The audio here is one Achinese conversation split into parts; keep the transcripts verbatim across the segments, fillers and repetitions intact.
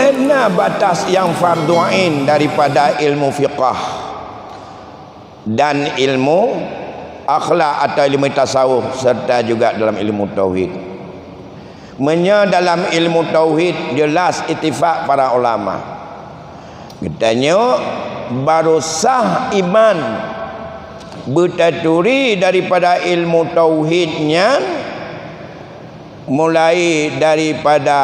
Hana batas nyang fardhu ain daripada ilmu fiqah dan ilmu akhlak atau ilmu tasawuf serta juga dalam ilmu tauhid. Meunyoe dalam ilmu tauhid jelas ittifak para ulama. Geutanyoe baru sah iman beutaturi daripada ilmu tauhid nyan mulai daripada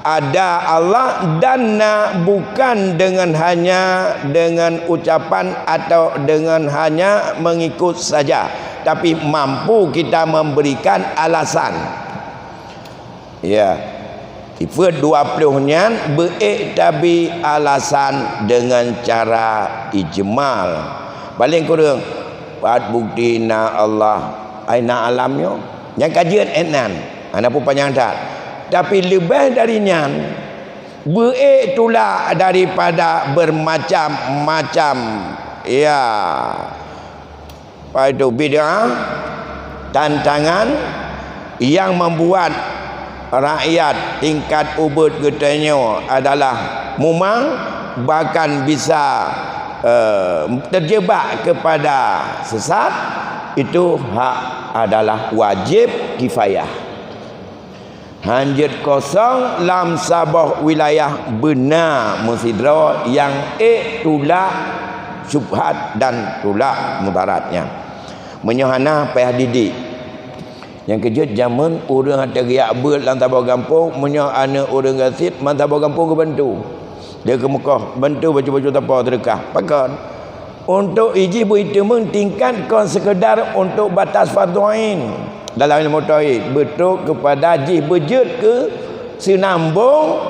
ada Allah dan na bukan dengan hanya dengan ucapan atau dengan hanya mengikut saja, tapi mampu kita memberikan alasan. Ya. Sifat dua puluh nyan beuék tabi alasan dengan cara ijmal. Paling kureueng, pat bukti na Allah, ai na alam nyoe. Nyang ka jeuet ék nan, hana peue panyang that. Tapi leubeh dari nyan, beuék tulak daripada bermacam-macam, ya, apa itu, bid'ah, tantangan yang membuat rakyat tingkat ubit geutanyoe adalah mumang, bahkan bisa, eh, terjebak kepada sesat, itu hak adalah wajib kifayah. Hanjeuet kosong lam saboh wilayah beuna meusidroe nyang ék tulak syubhat dan tulak mudarat nyan. Meunyoe hana, payah didik. Nyang keujeuet jameun ureuëng ata geujak beuet lam saboh gampông, meunyoe aneuëk ureuëng gasien, lam saboh gampông geubantu. Dia keumeukoh, bantu bacut-bacut sapo seudeukah. Pakon? Untuk ijih beuiteumeung tingkat kon sekedar untuk batas fardhu ain dalam ilmu tauhid, beutôi kepada jih beujeuet keu seunambong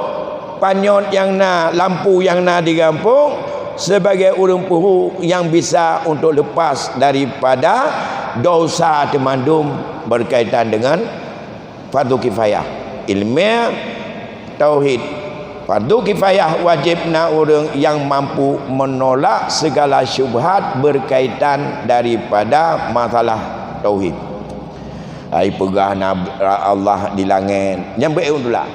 panyöt nyang na, lampu nyang na di gampông, sebagai ureuëng peue nyang bisa untuk lepas daripada dosa teumandum berkaitan dengan fardu kifayah. Ilmu tauhid. Fardu kifayah wajéb na ureuëng nyang mampu menolak segala syubhat berkaitan daripada masalah tauhid. Ai peugah na Allah di langét, nyan beuék tulak.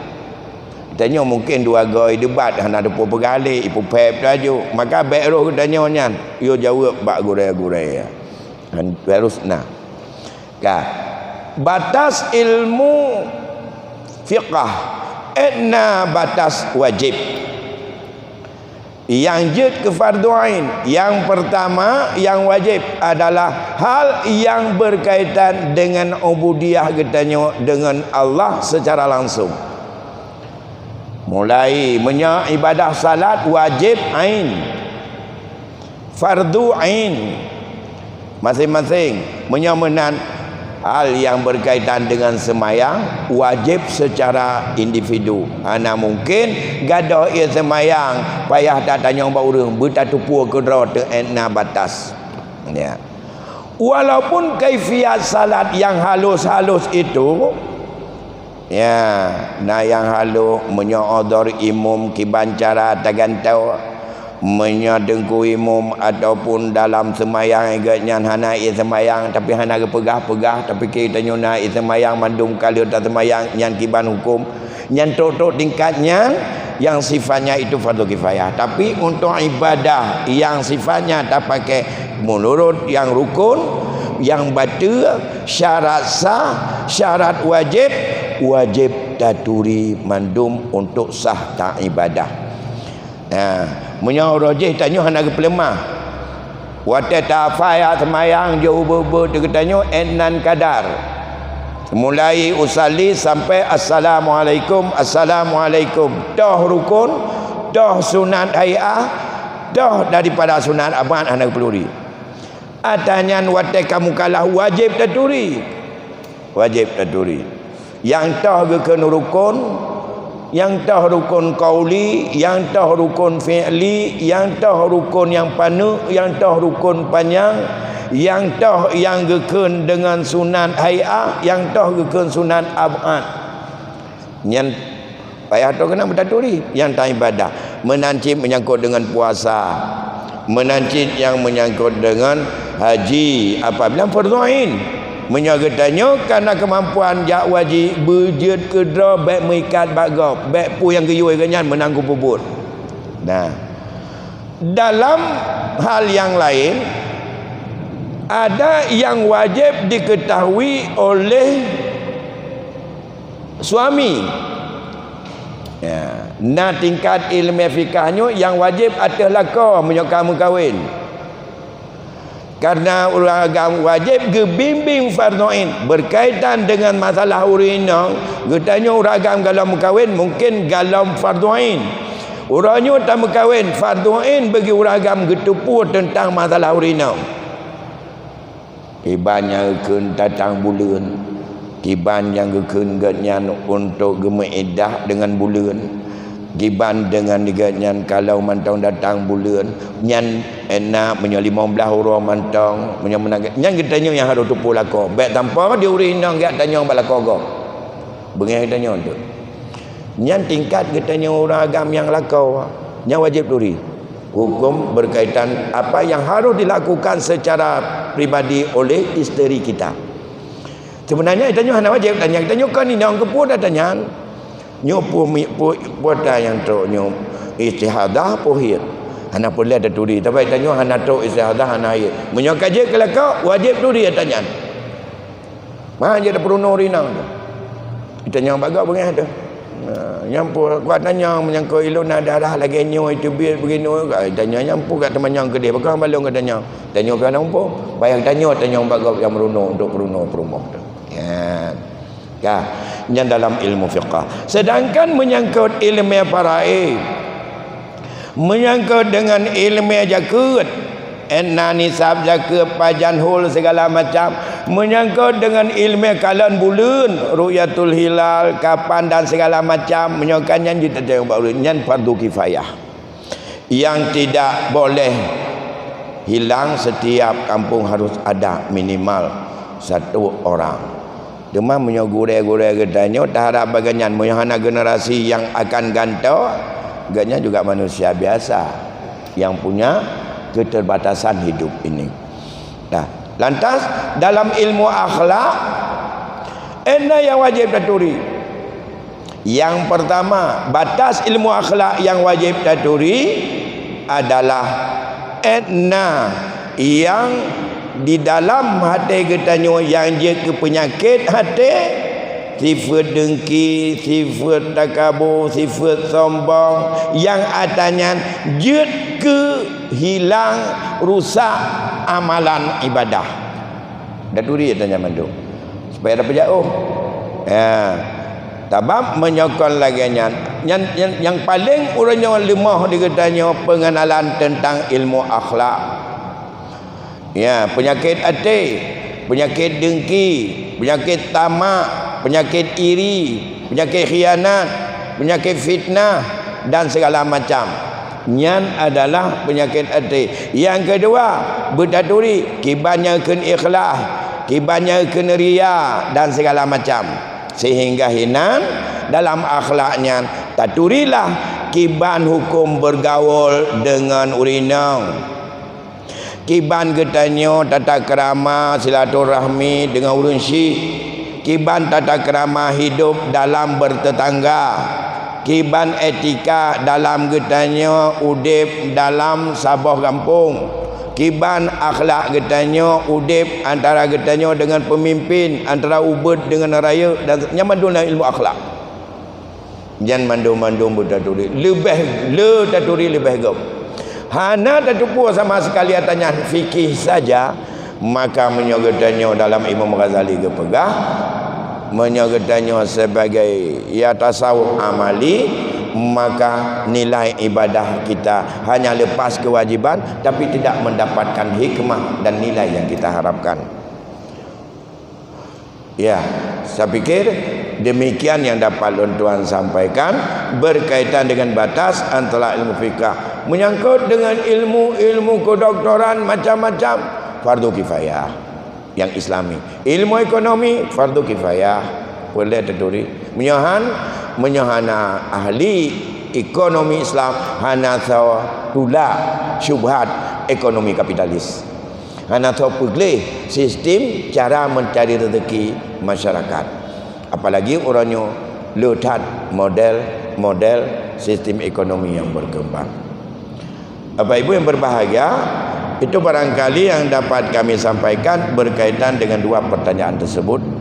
Tanyoe mungkin dua goe debat hana teupeu peugah lé, ipeupép laju. Maka bék roh geutanyoe nyan, yo jaweueb bak gurée-gurée. Harus na. Ka. Batas ilmu fiqah, ék na batas wajéb. Nyang jeuet keu fardu ain, nyang pertama, nyang wajéb adalah hal nyang berkaitan dengan ubudiyah geutanyoe dengan Allah secara langsung. Mulai meunyoe ibadah salat wajéb ain, fardu ain, masing-masing. Meunyoe meunan, hal nyang berkaitan dengan seumayang wajéb secara individu. Hana mungkin gadôh ie seumayang payah tatanyong bak ureuëng, beutatupue keudroe teuh, ék na batas. Ya. Walaupun kaifiat salat nyang halus-halus itu, ya, na nyang halôh, meunyoe odor imum kiban cara tagantoe, meunyoe teungku imum ataupun dalam seumayang geuh nyan hana ie seumayang, tapi hana geupeugah-peugah, tapi geutanyoe na ie seumayang mandum ka lheueh taseumayang, nyan kiban huköm, nyan trok-trok tingkat nyan, yang sifatnya itu fardu kifayah. Tapi untuk ibadah yang sifatnya tapakai menurut yang rukun, yang bateue, syarat sah, syarat wajéb, wajéb taturi mandum untuk sah taibadah. Nah, meunyoe uroe jih tanyoe hana geupeuleumah. Watée tahafai seumayang jeuet ubé-ubé teuh geutanyoe ék nan kadar. Mulai usalli sampai assalamualaikum, assalamualaikum. Toh rukun, toh sunat hai'ah, toh daripada sunat ab'ad hana geupeuuri. Ata nyan watée ka mukallaf wajéb taturi. Wajéb taturi. Nyang toh geukheun rukun, nyang toh rukun qauli, nyang toh rukun fi'li, nyang toh rukun nyang paneuk, nyang toh rukun panyang, nyang toh nyang geukheun deungon sunat hai'ah, nyang toh geukheun sunat ab'ad. Nyan payah toh keunan beutaturi nyang taibadah. Meunan cit meunyangkot deungon puasa. Meunan cit nyang meunyangkot deungon haji. Apabila fardhu ain, Meunyoe geutanyoe ka na keumampuan jak wajéb, beujeuet keudroe, bék meuikat bak gob, bék peue nyang geuyue geuhnyan meunan geupeubuet. Nah, dalam hal nyang laén, ada nyang wajéb diketahui oleh suami. Ya, na tingkat ileumèe fikah nyoe nyang wajéb ateueh lakoe meunyoe ka meukawen. Karena ureueng agam wajéb geubimbéng fardhu ain. Berkaitan dengan masalah ureueng inong, geutanyoe ureueng agam golom meukawen mungken golom fardhu ain. Uroe nyoe tameukawen, fardhu ain bagi ureueng agam geuteupeue teuntang masalah ureueng inong. Kiban nyang geukheun datang buleuen, kiban nyang geukheun geuhnyan untuk geumeuiddah deungon buleuen, kiban deungon geuhnyan kalau mantong datang buleuen, nyan na meunyoe limong blaih uroe mantong, meunyoe meunan, nyan geutanyoe nyang harôh teupeue lakoe. Bék sampoe di ureueng inong geujak tanyong bak lakoe gob. Beungéh geutanyoe tu. Nyan tingkat geutanyoe ureueng agam nyang lakoe, nyang wajéb turi. Hukum berkaitan apa yang harus dilakukan secara pribadi oleh isteri kita. Sebenarnya geutanyoe hana wajéb tanyong, geutanyoe kon inong, keupeue tatanyan. Nyoe peue mi-, peue, peue ata nyang trok nyoe, istihadah peue haid. Hana peureulèe taturi, tapi geutanyoe hana trok istihadah, hana haid. Meunyoe ka jeuet keu lakoe, wajéb turi ata nyan. Mah jeuet peurunoe rinang tu. Geutanyoe bak gob beungéh tu. Ha, nyang peue, kuat tanyong menyangkut ilôn na darah lagèe nyoe, teubiet beginoe, geutanyoe nyang peue ka teumanyong keudeh, pakon balong geutanyoe. Tanyoe ka na muphom, payah geutanyoe tanyong bak gob nyang meurunoe untuk peurunoe peurumoh tu. Ya. Ka, nyan dalam ilmu fiqah. Sedangkan menyangkut ileumèe faraid, menyangkut dengan ileumèe jakeuet, na nisab jakeuet, pajan hol segala macam, menyangkut dengan ileumèe kalon buleuen, ru'yatul hilal, kapan dan segala macam, meunyoe ka nyan jeuet tatanyong bak ureueng, nyan fardu kifayah. Yang tidak boleh hilang, setiap kampung harus ada minimal satu orang. Teuma meunyoe gurèe-gurèe geutanyoe taharap bagai nyan, meunyoe hana generasi yang akan gantoe, geuhnyan juga manusia biasa yang punya keterbatasan hidup ini. Nah, lantas dalam ilmu akhlak, na nyang wajéb taturi. Nyang pertama, batas ilmu akhlak nyang wajéb taturi adalah na nyang di dalam até geutanyoe nyang jeuet keu peunyakét até, sifeuet deungki, sifeuet takabô, sifeuet sombong, nyang ata nyan jeuet keu hilang, rusak amalan ibadah. Taturi ata nyan mandum. Supaya tapeujauh. Ya. Sabab meunyoe kon lagèe nyan, nyan, nyan, nyang paleng ureueng nyoe leumoh di geutanyoe pengenalan teuntang ilmu akhlak. Ya, peunyakét até, peunyakét deungki, peunyakét tamak, peunyakét iri, peunyakét khianat, peunyakét fitnah, dan segala macam. Nyan adalah peunyakét até. Nyang keudua, beutaturi kiban nyang kheun ikhlas, kiban nyang kheun ria, dan segala macam. Sehingga hinan dalam akhlak nyan taturilah kiban huköm bergaul deungon ureuëng inong. Kiban geutanyoe tata keurama silaturahmi deungon ureuëng syik. Kiban tata keurama hidup dalam bertetangga. Kiban etika dalam geutanyoe udeb dalam saboh gampông. Kiban akhlak geutanyoe udeb antara geutanyoe deungon peumimpén, antara ubeuet deungon rayeuk, dan nyan mandum na ilmu akhlak. Nyan mandum-mandum beutaturi. Leubeh le taturi leubeh gob. Hana tatupue sama sekali ata nyan fikih saja, maka meunyoe geutanyoe dalam Imam Ghazali geupeugah, meunyoe geutanyoe sebagai ya tasawuf amali, maka nilai ibadah kita hanya lepas kewajiban, tapi tidak mendapatkan hikmah dan nilai yang kita harapkan. Ya, saya pikir demikian yang dapat lôn tuan sampaikan berkaitan dengan batas antara ilmu fikah menyangkut dengan ilmu-ilmu kedoktoran macam-macam, fardu kifayah yang Islami. Ilmu ekonomi, fardu kifayah, boleh taturi. Meunyoe han, meunyoe hana ahli ekonomi Islam, hana soe tulak syubhat ekonomi kapitalis. Hana soe peugleh sistem cara mencari rezeki masyarakat. Apalagi uroe nyoe le that model-model sistem ekonomi yang berkembang. Bapak Ibu yang berbahagia, itu barangkali yang dapat kami sampaikan berkaitan dengan dua pertanyaan tersebut.